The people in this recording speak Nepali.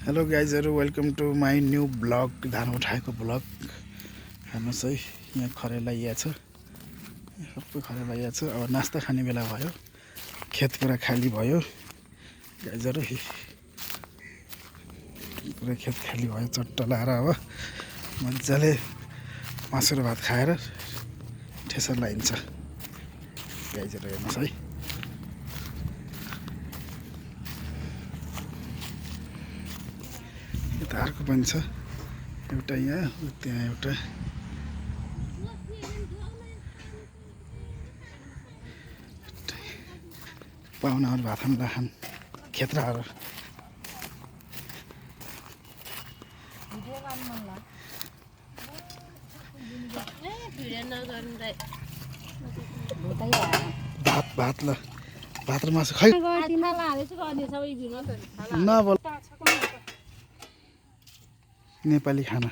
हेलो गाइजहरु, welcome to my new blog. धान उठाएको ब्लग हेर्नुहोस् है। यहाँ खरेला यहाँ छ, सबै खरेला यहाँ छ। अब नास्ता खाने बेला भयो, खेत पुरा खाली भयो गाइजहरु। पुरा खेत खाली भयो, चट्ट लाएर अब मजाले मासु र भात खाएर ठेसर लाइन्छ गाइजहरु। हेर्नुहोस् है, यता अर्को पनि छ, एउटा यहाँ त्यहाँ एउटा। पाहुनाहरू भात खान राखन खेत्राहरू। भात ल भात र मासु खै नबोल। नेपाली खाना